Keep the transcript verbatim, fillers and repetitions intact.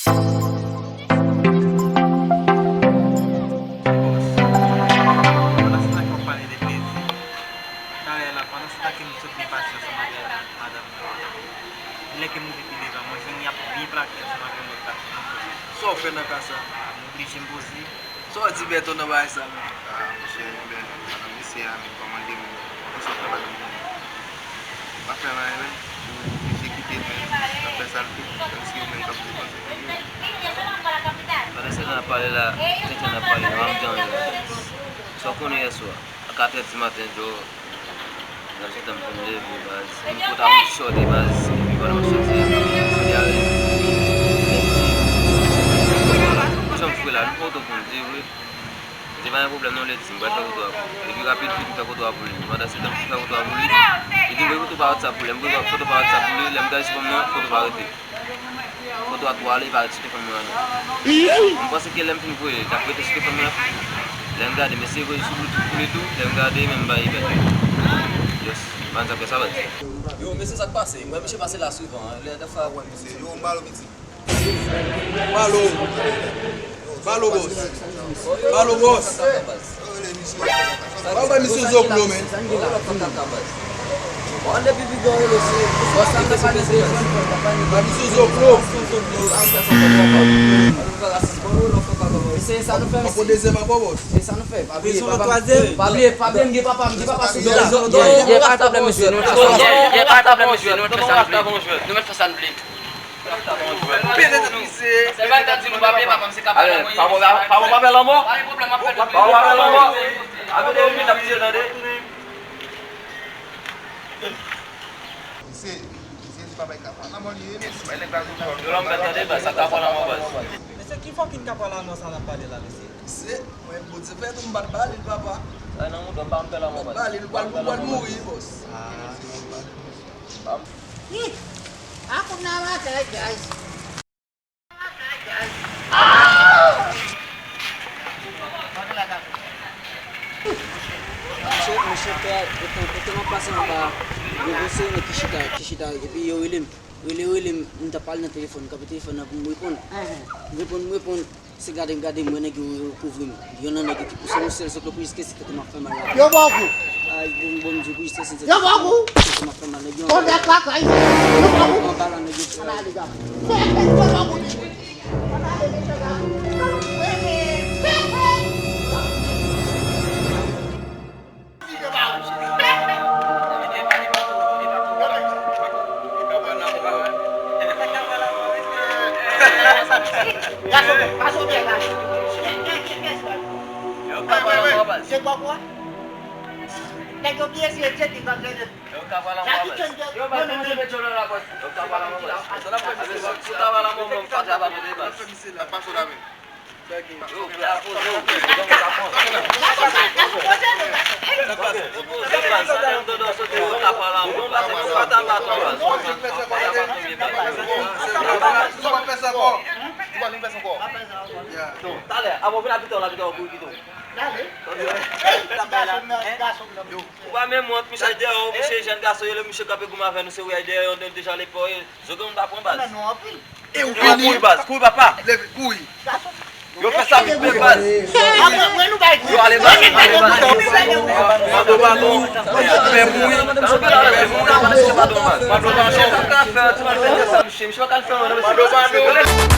Pandan se tan ke w ap pale de plezi, talè la, pandan se tan ke m sot byen pase ansanm avè madanm nan, lè ke m rive pi devan, mwen jwenn y ap byen plake ansanm avè yon lòt gason. Sa w fè nan ka sa? M oblije m poze. Sa w di Bèto nan bagay sa menm? Ah, monchè, men, madanm mesye a, men kòman gen moun konsa fè madanm moun? Pa fè l anyen menm, ou oblije kite l menm, l ap fè sa l vle, tandiske ou menm k ap depanse pou li. Pandan se tan n ap pale la, tenten n ap pale la, m ap di anyen la. Sa w konnen yè swa, a katrè di maten, Djo, nan ti tan m fin leve, baz. M kote a m sòti, baz. Epi pandan m sòti a, m sòti a, epi, jan m fwe la, nou pa t konn di vre. Li te pa gen pwoblèm non, li di m pral fè foto a pou li. Epi rapid vit m fè foto a pou li. Pandan se tan m fè foto a pou li, li di m voye foto pa WhatsApp pou li. Lè m voye foto pa WhatsApp pou li, lè m gade sou fòm nan, foto pa rete. Foto a tou ale, li pa rete sou telefòn mwen ankò. M panse ke lè m fin voye, l ap rete sou telefòn mwen. Lè m gade, m eseye voye sou Bluetooth pou li tou. Lè m gade, menm bagay li pèdi. Just, bann sa fè sa, baz. Yo, mesye, sa k pase? M wè misye pase la souvan, lè dèfwa w wè misye. Yo, m ba l yon piti. Balo. Balo, bòs. Balo, bòs. Ba bay misye Zoklo, men. Ba misye Zoklo. Ap pran dezyèm ankò, bòs. Pa bliye, pa bliye, m gen papa, m gen papa sou do la. Ye, pa gen pwoblèm, mesye, nou met fè sa. Ye, pa gen pwoblèm, mesye, nou met fè sa, nou vle. Nou met fè sa, nou vle. Pete pize. Se pa ta di nou pa vle, papa m se kapab la mwen. Pa bon, pa bon, pa fè lanmò. Pa gen pwoblèm, ap fè l. Pa bon, pa fè lanmò. Ap ede li, n ap tire, tande. Misye, misye di papa e kapab. Nan mò li ye, mesye. Bay nèg la sou fòm. Yo, lanmò, tande, baz, sa kapab la mò, baz. Mesye, ki fucking kapab la mò sa n ap pale la, mesye? Mesye, mwen, Bondye fè tou, m pa t ba li l, papa. Ay, nan mouda, m pa m fè lanmò, baz. M pa t ba li l, ou pral, ou pral mouri, bòs. Ah. Ih! A kounye a maten, guys. Monchè, monchè, pè, etan, kote m ap pase anba, yo gen seri nèg ki chita, ki chita, epi yo rele m. Rele, rele m, m t ap pale nan telefòn, m kanpe telefòn nan pou m reponn. M reponn, m reponn. Se gade m gade m wè nèg yo rekouvri m. Youn nan nèg yo ki pouse m, sèl sot pou jiskaske tèt m ap fè mal la. Yo ba w kou. Ay, bon, bon, m di w pou jiskaske tèt m ap fè mal, nèg yo. Bon, nèg lakay. Yo ba w kou. Anba la, nèg yo. Ann ale, gade. Yo ba w kou. Ann ale, mesye, gade. Nèg yo byen siye Djeki Vandredi. Jackie Chan de. Yo, baz, nou mete djòl nan la pòs. Yo, ka pale anpil. Sa n ap fè misye la. Sou travay la, mwen, mwen, pa travay, mwen, baz. Yo, pè a poze w. Talè, avan w vin apita w, lapita w kouri kite w. Ou pa menm wont, misye dèyè w, misye jèn gason, yo, lè misye kanpe goumen avè nou, se wouyay dèyè yo, deja l epaye. Zogan moun pa pran baz. E ou fini. Kouri baz, kouri papa. Leve, kouri. Yo fè sa vit vit baz. Yo ale baz, ale baz. Mando padon. Fè mouri. Mando padon. Misye, misye pa ka l fè anyen non, mesye.